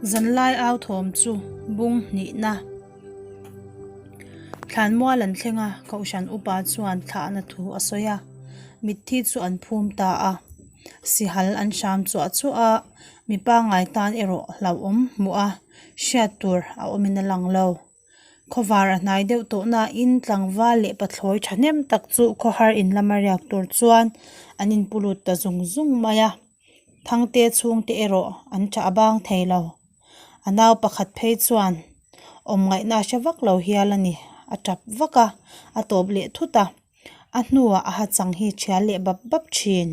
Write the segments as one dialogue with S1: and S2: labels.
S1: Zanlai au thawm chu bung hnihna thlanmual an thleng a, kohhran upa chuan thlahna thu a sawi a, mitthi chu an phum ta a, sihal an hram chuah chuah a, mi pangngai tan erawh hlauhawm hmuh a, hriat tur a awmin a lang lo. Khawvar a hnai deuh tawh nain tlangval leh pathlawi thahnem tak chu khawhar in lama riak tur chuan an inpu lut ta zung zung mai a, Thangte chhungte erawh an ṭah a bang thei lo. A nau pakhat phei chuan awm ngaihna a hre vak lo hial a ni, a ṭap vak a, a tawp leh thut a, a hnuah a hachang hi ṭhial leh bap bap ṭhin.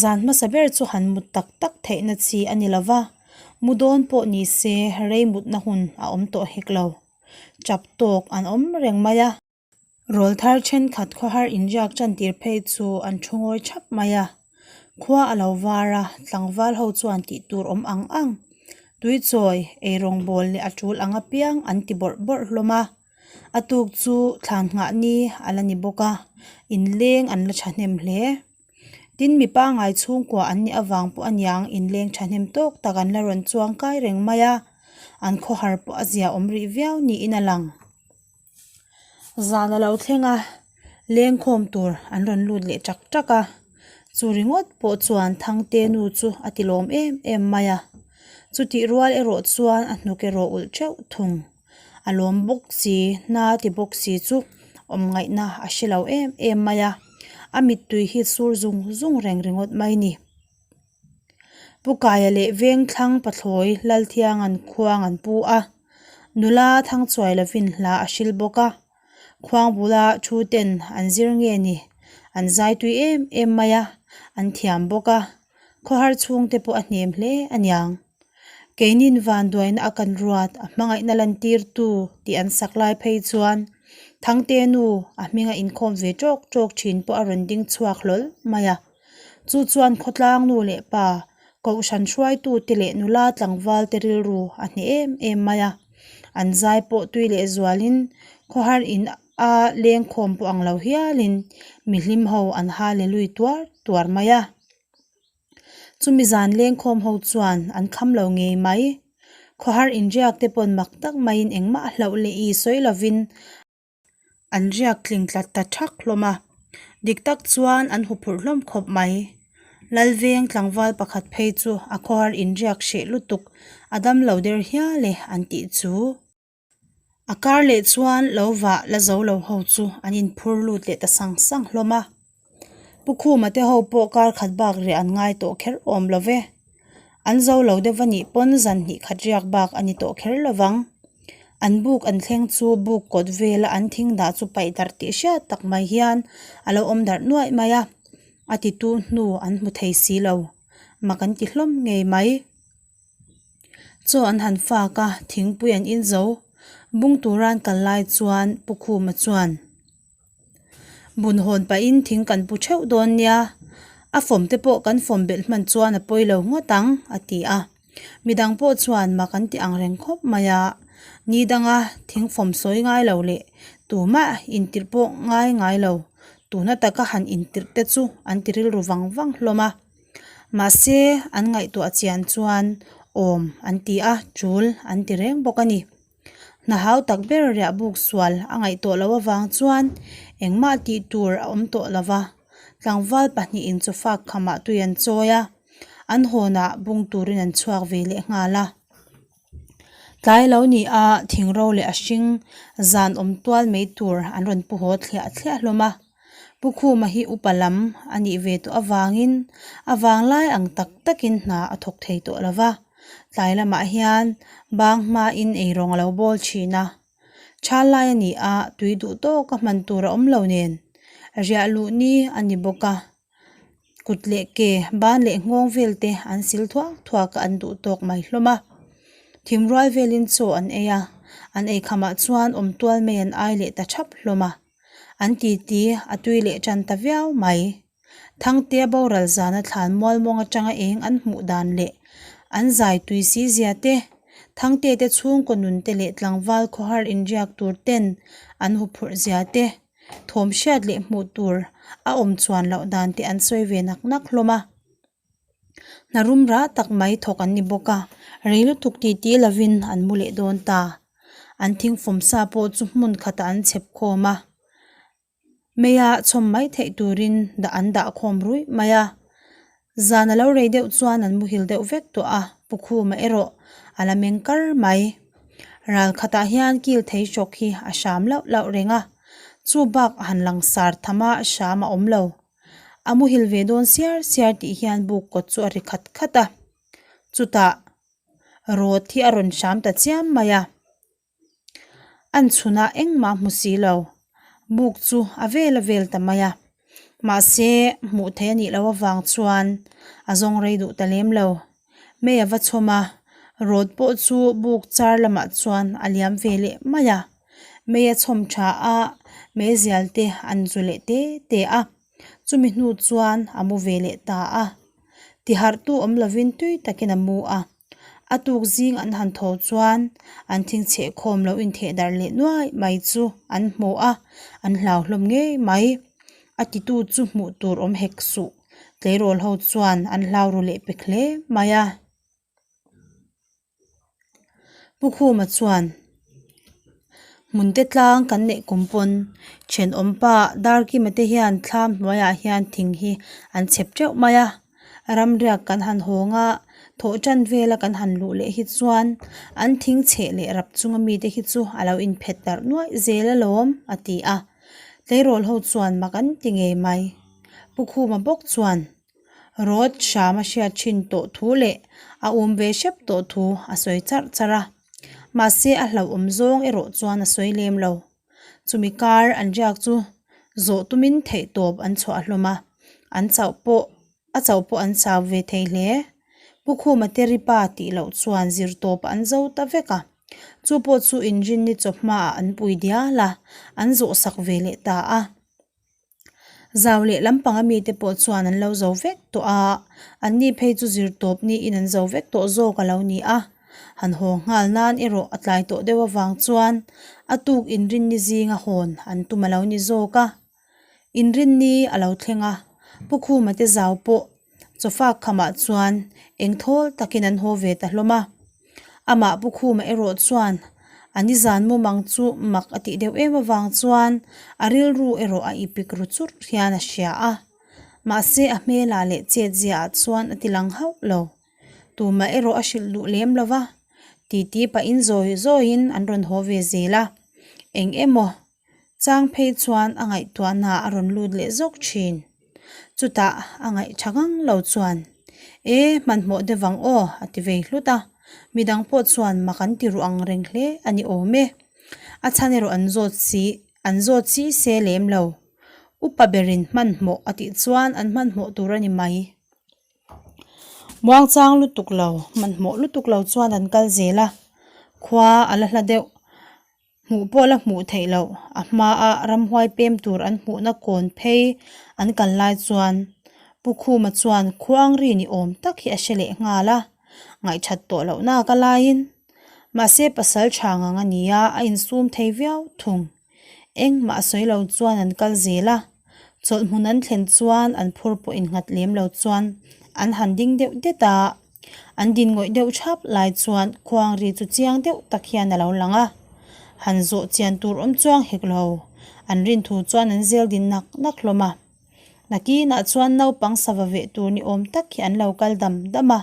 S1: Zan hmasa ber chu han mut tak tak theihna chi a ni lo va, mu dawn pawh ni se rei mutna hun a awm tawh hek lo. Chap tawk an awm reng mai a. Rawl thar thenkhat khawhar inriak tan tir phei chu an thu ngawi thap mai a. Khua a lo var a, tlangval ho chuan tih tur awm ang ang. Tuichawi, eirawngbawl leh a tul ang apiang an ti bawrh bawrh hlawm a. A tuk chu thlan nghah ni a la ni bawk a, inleng an la thahnem hle. Tin, mi pangngai chhungkua an nih avang pawh aniang inleng thahnem tawk tak an la rawn chuang kai reng mai a, an khawhar pawh a zia awm rih viau niin a lang. Zan a lo thleng a, lengkhawm tur an rawn lut leh tak tak a, chu ringawt pawh chuan Thangte nu chu a ti lawm em em mai a, chutih rual erawh chuan a hnuk erawh ulh teuh thung. A lawm bawk si, hna ti bawk si chu awm ngaihna a hre lo em em mai a, a mittui hi sur zung zung reng ringawt mai ni. Pu Kaia leh Vengthlang pathlawi Lalthianga'n khuang an pu a, nula Thangchuai lovin hla a hril bawk a, khuang bula thu ten an zir nge ni, an zai tui em em mai a, an thiam bawk a, khawhar chhungte pawh a hnem hle aniang. Keinin vanduaina a kan ruat a hmangaihna lantirtu tih an sak lai phei chuan Thangte nu a hminga inkhawm ve tawk tawk thin pawh a rawn ding chhuak hlawl mai a. Chu chuan khawtlang nu leh pa, kohhran hruaitute leh nula tlangval te rilru a hneh em em mai a. An zai pawh tui leh zualin khawhar in a lengkhawm pawh ang lo hialin mihlim ho an hallelui tuar tuar mai a. Chumi zan lengkhawm ho chuan an kham lo ngei mai. Khawhar inriak te pawn mak tak maiin engmah a hlauh leh i sawi lovin an riak tling tlat ta thak hlawm a. Dik tak chuan an huphurh hlawm khawp mai. Lalveng tlangval pakhat phei chu a khawhar inriak hreh lutuk a dam lo der hial e an tih chu. A kar leh chuan lo vah la zo lo ho chu an inphur lut leh ta sang sang hlawm a. Pu Khuma te ho pawh kar khat bak riah an ngai tawh kher awm lo ve. An zo lo deuh a nih pawn zan hnih khat riak bak a ni tawh kher lo vang. An buk an thleng chu buk kawt vela an thing dah chu paih darh tih hriat tak mai hian a lo awm darh nuaih mai a, a titu hnu an hmu thei si lo. Mak an ti hlawm ngei mai. Chaw an han fak a, thingpui an in zo. Bung tura an kal lai chuan Pu Khuma chuan bun hawn pahin thing kan pu theuh dawn nia, a fawm te pawh kan fawm belh hman chuan a pawi lo ngawt ang a ti a. Midang pawh chuan mak an ti ang reng khawp mai a, ni danga thing fawm sawi ngai lo leh tumah intirh pawh ngai ngai lo tuna taka han intirh te chu an ti rilru vang vang hlawm a. Mahse, an ngaihtuah chian chuan awm an ti a, tul an ti reng bawk a ni. Hna hau tak ber riah buk sual a ngaihtuah loh avang chuan engmah tih tur a awm tawh lo va, tlangval pahnihin chawfak khamah tui an chawi a, an hawnah bung turin an chhuak ve leh nghal a. Tlai lo ni a, thingro leh a hring zan awm tual mai tur an rawn pu haw thliah thliah hlawm a. Pu Khuma hi upa lam a nih ve tawh avangin a vanglai ang tak takin hna a thawk thei tawh lo va, tlai lamah hian bang hmain eirawng a lo bawl thin a. Thal lai a ni a, tui duh tawka hman tur a awm lo nen riah luh ni a ni bawk a. Kut leh ke, ban leh nghawng vel te an sil thuak thuak a an duh tawk mai hlawm a. Thingrual velin chaw an ei a, an eikhamah chuan awm tual mai an ai leh ta thap hlawm a. An titi a tui leh tan ta viau mai. Thangtea boral zana thlan mual mawng atanga eng an hmuh dan leh an zai tui si zia te, Thangte te chhungkaw nun te leh tlangval khawhar inriak tur ten an huphurh zia te, thawm hriat leh hmuh tur a awm chuan loh dan te an sawi ve nak nak hlawm a. Hna rum rah tak mai thawk an ni bawk a, rei lutuk titi lovin an mu leh dawn ta. An thingfawm sa pawh chu hmun khatah an chhep khawm a, meia chhawm mai theih turin dah an dah khawm ruih mai a. Zan a lo rei deuh chuan an muhil deuh vek tawh a, Pukhuma erawh a la meng kar mai. Ral khatah hian kil thei hrawk hi a hram lauh lauh reng a, chu bak a han langsar tham a hram a awm lo. A muhil ve dawn siar siar tih hian buk kawt chu a ri khat khat a, chutah rawt hi a rawn hram ta chiam mai a. An chhunah engmah hmu si lo, buk chu a vel a vel ta mai a, mahse hmuh theih a nih loh avang chuan a zawng rei duh ta lem lo. Mei a va chhawm a, rawt pawh chu buk char lamah chuan a liam ve leh mai a. Mei a chhawm tha a, meizial te an zu leh te te a, chumi hnu chuan a mu ve leh ta a. Tiharhtu awm lovin tui takin a mu a, a tuk zing an han tho chuan an thingchheh khawm lo intheh darh leh nuai mai chu an hmu a, an hlau hlawm ngei mai. A titu chu hmuh tur awm hek suh. Tleirawl ho chuan an hlau ru leh pek hle mai a. Pu Khuma chuan hmun te tlang kan neih kum pawn thenawm pa Darkima te hian thlam hnuaiah hian thing hi an chhep teuh mai a, ramriak kan han hawng a, thawh tan vela kan han luh leh hi chuan an thing chheh leh rap chunga mite hi chu a lo inphet darh nuaih zel alawm a ti a, tleirawl ho chuan mak an ti ngei mai. Pu Khuma bawk chuan Rawt hram a hriat thin tawh thu leh a um ve hrep tawh thu a sawi charh charh a, mahse a hlauhawm zawng erawh chuan a sawi lem lo. Chumi kar an riak chu zawh tumin theihtawp an chhuah hlawm a, an chauh pawh a chauh pawh an chau ve thei hle. Pu Khuma te ripa tih loh chuan zirtawp an zo ta vek a, chu pawh chu inrinni chawhmaah an pui dial a, an zawhsak ve leh ta a. Zau leh lampang a mite pawh chuan an lo zo vek tawh a, an ni phei chu zir tawp niin an zo vek tawh zawk a lo ni a. Han haw nghal nan erawh a tlai tawh deuh avang chuan a tuk inrinni zinga hawn an tum a lo ni zawk a. Inrinni a lo thleng a, Pu Khuma te zau pawh Chawfak khamah chuan engthawl takin an haw ve ta hlawm a. Amah Pu Khuma erawh chuan a nizan mumang chu mak a tih deuh em avang chuan a rilru erawh a ipik ru churh hian a hria a. Mahse a hmelah leh chetziaah chuan a ti lang hauh lo. Tumah erawh a hrilh duh lem lo va, titi pahin zawi zawiin an rawn haw ve zel a. Eng emaw Chang phei chuan a ngaihtuahna a rawn lut leh zawk thin. Chutah a ngaih tha ngang lo chuan, E, hmanhmawh deuh vang aw, a ti vei hlut a. Midang pawh chuan mak an ti ruh ang reng hle a ni awm e. A chhan erawh an zawt si, an zawt si se lem lo. Upa berin hmanhmawh a tih chuan an hmanhmawh tur a ni mai. Muangchang lutuk lo, hmanhmawh lutuk lo chuan an kal zel a. Khua a la hla deuh. Hmuh pawh la hmuh theih loh, a hmaa ramhuai pem tur an hmuhna kawn phei an kal lai chuan Pu Khuma chuan khuang ri ni awm tak hi a hre leh nghal a, ngaihthat tawh loh nak a laiin. Mahse pasal tha ngang a ni a, a insum thei viau thung. Engmah a sawi lo chuan an kal zel a, chawlh hmun an thlen chuan an phur pawh innghat lem lo chuan an han ding deuh det a. An din ngawih deuh thap lai chuan khuang ri chu chiang deuh tak hian a lo lang a, han zawh chian tur awm chuang hek lo. An rin thu chuan an zel din nak nak hlawm a. Nakinah chuan naupang sava veh tur ni awm tak hi an lo kal dam dam a.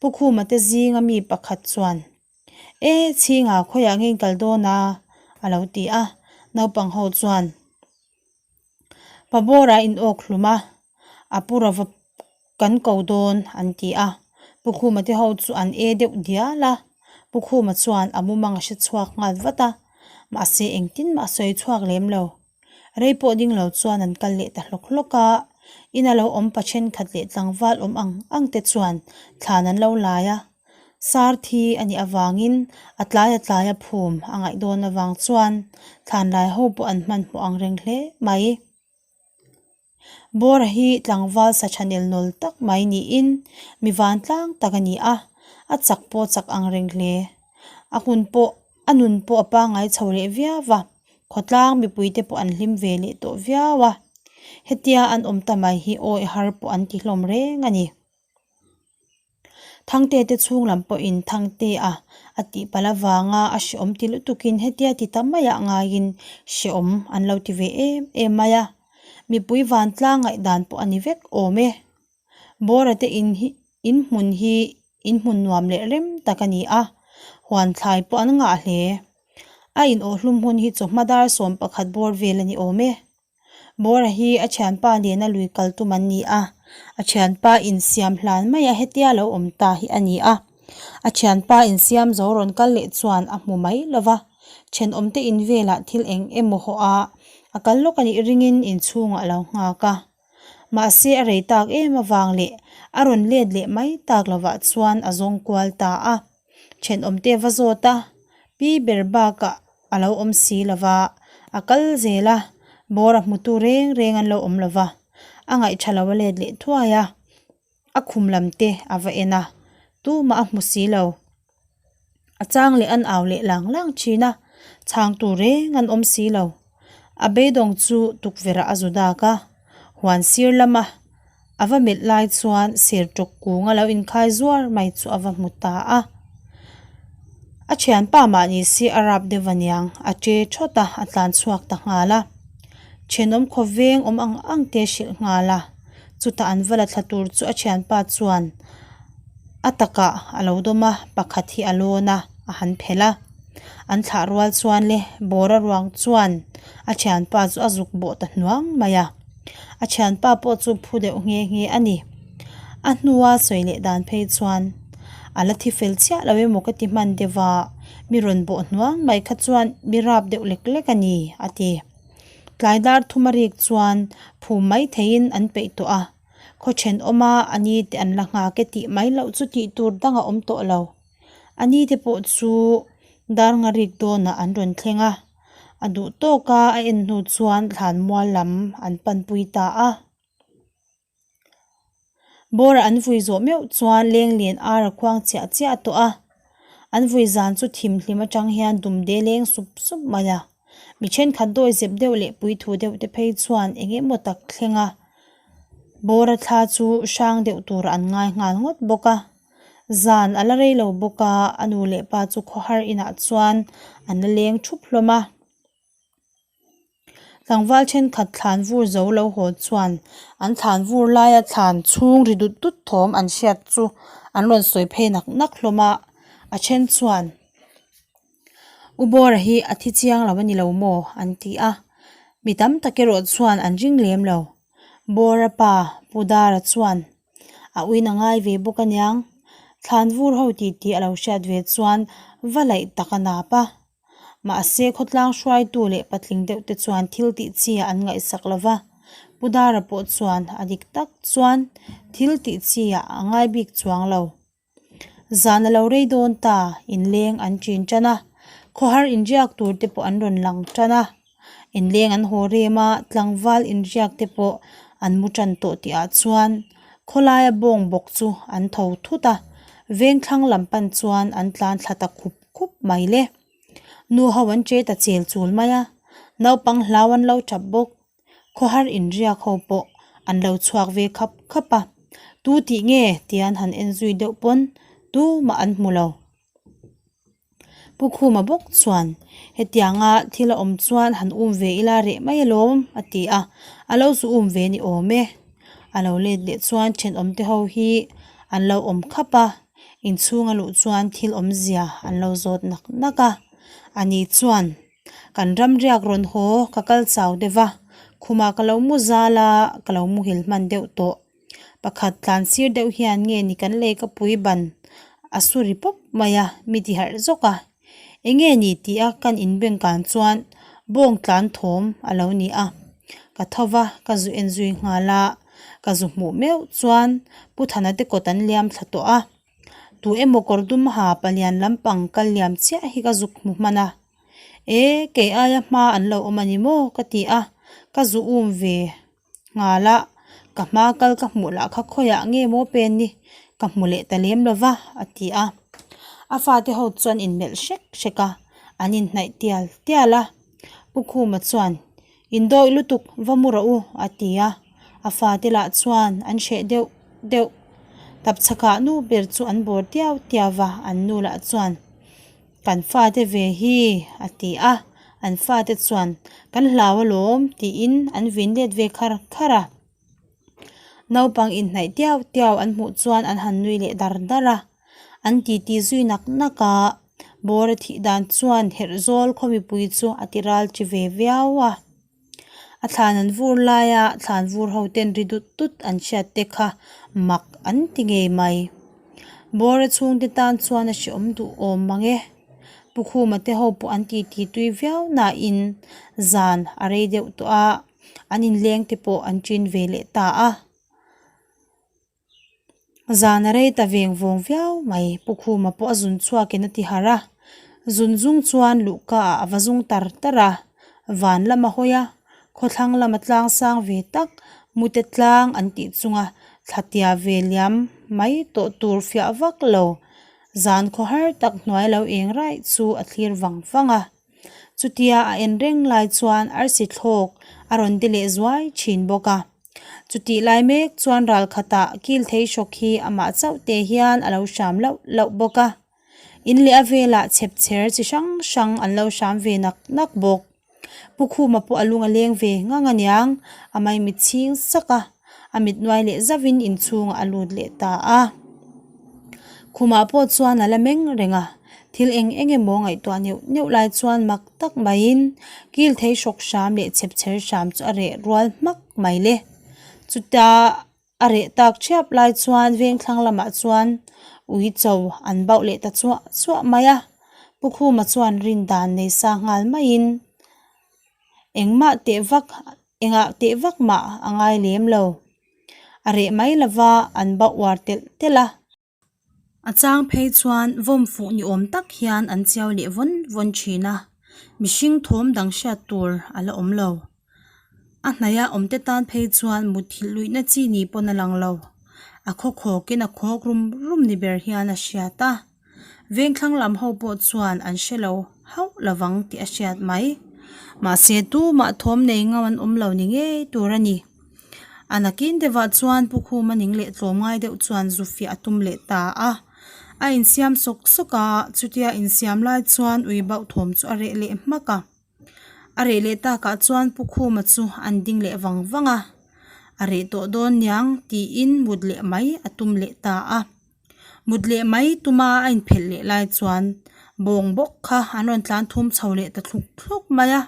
S1: Pu Khuma te zinga mi pakhat chuan, E, chhinga khawiah nge in kal dawn a? a lo ti a. Naupang ho chuan, Pabawrah in awk hlum a, a pu rova kan ko dawn an ti a, Pu Khuma te ho chu an e deuh dial a, Pu Khuma chuan a mumang a hre chhuak nghal vat a, mahse engtin mah a sawi chhuak lem lo. Rei pawh ding lo chuan an kal leh ta hlawk hlawk a, ina lo awm pa thenkhat leh tlangval awm ang ang te chuan thlan an lo lai a. Sar thi a nih avangin a tlai a tlai a phum a ngaih dawn avang chuan thlanlai ho pawh an hmanhmawh ang reng hle mai. Bawra hi tlangval sa tha nel nawl tak mai niin mi vantlang tak a ni a, a chak pawh chak ang reng hle. A hun pawh a nun pawh a pangngai chho leh viau va, khawtlang mipuite pawh an hlim ve leh tawh viau a. Hetia an awm ta mai hi awi har pawh an ti hlawm reng a ni. Thangte te chhung lam pawhin Thangte a a tih palh avanga a hreawm ti lutukin hetia ti ta maiah ngaiin hreawm an lo ti ve em em mai a. Mipui vantlang ngaihdan pawh a ni vek awm e. Bawra te in hi in hmun hi in hmun nuam leh rem tak a ni a, huan thlai pawh an ngah hle. A in awhhlum hun hi chawhma dar 11 bawr vel a ni awm e. Bawra hi a thianpa nena lui kal tum an ni a, a thianpa insiam hlan mai a hetia lo awm ta hi a ni a. A thianpa insiam zo rawn kal leh chuan a hmu mai lo va, thenawmte in velah thil eng emaw hawh a, a kal lawk a nih ringin inchhungah a lo nghak a. Mahse a rei tak em avang leh a rawn let leh mai tak lovah chuan a zawng kual ta a. Thenawmte va zawt a, pi ber bakah a lo awm si lo va, a kal zel a, bawr a hmutu reng reng an lo awm lo va, a ngaihṭha lo a let leh thuai a, a khum lam te a va en a, tumah a hmu si lo. A chang leh an au leh lang lang thin a, chhangtu reng an awm si lo. A beidawng chu tukverh ah a zu dak a, huan sir lama A va melh lai chuan ser tawk kung a lo inkhai zuar mai chu a va hmu ta a. A thianpa mah ni se a rap deuh aniang, a che thawt a, a tlan chhuak ta nghal a. Thenawm khawveng awm ang ang te hrilh nghal a, chutah an va la thla tur chu a thianpa chuan a takah a lo dawm a, pakhat hi a lawn a, a han phelh a. An thlah rual chuan le bawra ruang chuan a thianpa chu a zuk bawh ta hnuang mai a. A thianpa pawh chu phu deuh nghe nghe a ni. A hnua sawi leh dan phei chuan a la thi fel chiah lo emaw ka ti hman deuh a, mi rawn bawh hnuang mai kha chuan mi rap deuh lek lek a ni a ti. Tlai dar thum a rik chuan phum mai theiin an peih tawh a, khaw thenawma a ni te an la nghak e tih mai loh chu tih tur dang a awm tawh lo. A ni te pawh chu dar nga rik dawnah an rawn thleng a. A duh tawk a a en hnu chuan thlan mual lam an panpui ta a. Bawr an vui zawh meuh chuan leng len ar a khuang chiah chiah tawh a. An vui zan chu thim hlim atang hian dumde leng sup sup mai a. Mi thenkhat dawi zep deuh leh puithu deuh te phei chuan eng emaw tak thleng a. Bawra thla chu hrang deuh tur an ngai nghal ngawt bawk a. Zan a la rei lo bawk a, a nu leh pa chu khawhar inah chuan an la leng thup hlawm a. Tlangval thenkhat thlan vur zo lo haw chuan an thlan vur laia thlan chhung ri dut dut thawm an hriat chu an rawn sawi phei nak nak hlawm a, a then chuan U Bawra hi a thi chiang lo a ni lo maw? an ti a, mi tam tak erawh chuan an ring lem lo. Bawra pa Pu Dara chuan A uin a ngai ve bawk aniang. Thlan vur ho tih tih a lo hriat ve chuan va laih tak a nap a. Mahse khawtlang hruaitu leh patling deuh te chuan thil tih chi ah an ngaihsak lo va. Pu Dara pawh chuan a dik tak chuan thil tih chi ah a ngai bik chuang lo. Zan a lo rei dawn ta, inleng an ṭin ṭan a, khawhar inriak tur te pawh an rawn lang ṭan a. Inleng an haw rem a, tlangval inriak te pawh an mu ṭan tawh tih ah chuan khawlaia bawng bawk chu an tho thut a, vengthlang lam pan chuan an tlan thla ta khup khup mai le. Nu ho an ṭe ta chel chul mai a, naupang hlau an lo ṭap bawk. Khawhar inriak ho pawh an lo chhuak ve khap khap a, tu tih nge tia an han en zui deuh pawn tumah an hmu lo. Pu Khuma bawk chuan hetianga thil a awm chuan han um ve ila reh mai alawm a ti a, a lo zu um ve ni awm e. A lo let leh chuan thenawm te ho hi an lo awm khap a, inchhung a luh chuan thil awmzia an lo zawt nak nak a, ani chuan. Kan ram riak rawn haw ka kal chau deuh va, khumah ka lo mu zal a, ka lo muhil hman deuh tawh. Pakhat tlan sir deuh hian nge ni kan lei ka pui ban a su ri pawp mai a, mi ti harh zawk a. Enge ni tih a kan inbeng kan chuan bawng tlan thawm a lo ni a. Ka tho va, ka zu en zui nghal a, ka zu hmuh meuh chuan Pu Thana te kawt an liam thla tawh a. Tu emaw kawr dum ha palian lampang kal liam chiah hi ka zuk hmu hman a. E, kei aia hma an lo awm a ni maw? ka ti a, ka zu um ve. Nghal a, ka hma kal ka hmuh lah kha khawiah nge maw pen ni ka hmu leh ta lem lo va, a ti a. A fate ho chuan inmelh hrek hrek a, an inhnaih tial tial a. Pu Khuma chuan, Indawih lutuk, va mu rawh u, a ti a. A fate lah chuan an hreh deuh deuh. Tapchhakah nu ber chu an bawr tiau tiau va, an nu lah chuan, Kan fate ve hi, a ti a. An fate chuan, Kan hlau alawm, tiin an vin let ve khar khar a. Naupang inhnaih tiau tiau an hmuh chuan an han nui leh dar dar a. An titi zui nak nak a, Bawra thih dan chuan herh zawl khaw mipui chu a ti ral chi ve viau a. A thlan an vur laia thlan vur ho ten ri dut dut an hriat te kha mak an ti ngei mai. Bawra chhungte tan chuan a hreawm duh awm mang e. Pu Khuma te ho pawh an titi tui viau nain zan a rei deuh tawh a, an inleng te pawh an ṭin ve leh ta a. Zan a rei ta veng vawng viau mai, Pu Khuma pawh a zun chhuakin a ti harh a, zun zung chuan luhka ah a va zung tar tar a, van lam a hawi a, khawthlang lama tlang sang ve tak mute tlang an tih chunga thlatia ve liam mai tawh tur fiah vak lo, zan khawhar tak hnuai lo eng raih chu a thlir vang vang a. Chutia a en reng lai chuan arsi thlawk a rawn ti leh zuai thin bawk a. Chutih lai mek chuan ral khatah kil thei hrawk hi amah chauh te hian a lo hram lauh lauh bawk a. In leh a velah chhep chher chi hrang hrang an lo hram ve nak nak bawk. Pu Khuma pawh a lung a leng ve ngang aniang, a maimit chhing sak a. A mit nuai leh zauhin inchhungah a lut leh ta a. Khumah pawh chuan a la meng reng a, thil eng eng emaw ngaihtuah neuh neuh lai chuan mak tak maiin kil thei hrawk hram leh chhep chher hram chu a reh rual hmak mai le. Chuta a reh tak thiap lai chuan vengthlang lamah chuan ui cho an bauh leh ta chuah chuah mai a, Pu Khuma chuan rin dan nei sa nghal maiin engmah teh vak Engah teh vak mah a ngai lem lo. A reh mai lova an bauh uar telh telh a. A chang phei chuan vawm fuh ni awm tak hian an chiau leh vawn vawn thin a, mihring thawm dang hriat tur a la awm lo. A hnaia awmte tan phei chuan mutthilh luihna chi ni pawn a lang lo. A khaw khawkin a khawk rum rum ni ber hian a hriat a. Vengthlang lam ho pawh chuan an hre lo hauh lovang tih a hriat mai. Mahse tumah thawm nei ngam an awm lo ni ngei tur a ni. A nakin deuhah chuan Pu Khuma ning leh tlawm ngai deuh chuan zu fiah a tum leh ta a. A insiam sawk sawk a, chutia insiam lai chuan ui bauh thawm chu a reh leh hmak a. A reh leh takah chuan Pu Khuma chu an ding leh vang vang a, a reh tawh dawn niang tiin mut leh mai a tum leh ta a. Mut leh mai tuma a inphelh leh lai chuan bawng bawk kha an rawn tlan thum chho leh ta thluk thluk mai a,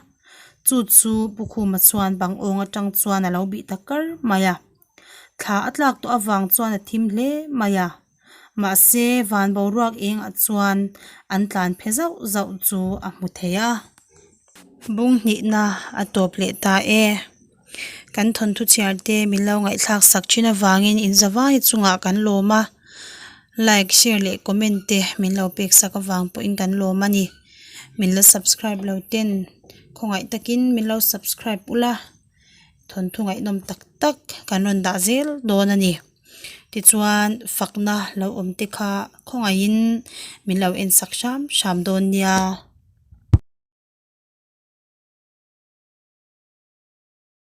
S1: chu chu Pu Khuma chuan bang awng atang chuan a lo bih ta kar mai a. Thla a tlak tawh avang chuan a thim hle mai a, mahse van boruak engah chuan an tlan phe zauh zauh chu a hmu thei a. Bung hnihna a tawp leh ta e. Kan thawnthu chhiar te min lo ngaihthlak sak thin avangin in zavai chungah kan lawm a, like share leh comment te min lo pek sak avang pawhin kan lawm a ni. Min la subscribe lo ten khawngaih takin min lo subscribe ula thawnthu ngaihnawm tak tak kan rawn dah zel dawn a ni. Tichuan fakna lo awm te kha khawngaihin min lo en sak hram hram dawn nia.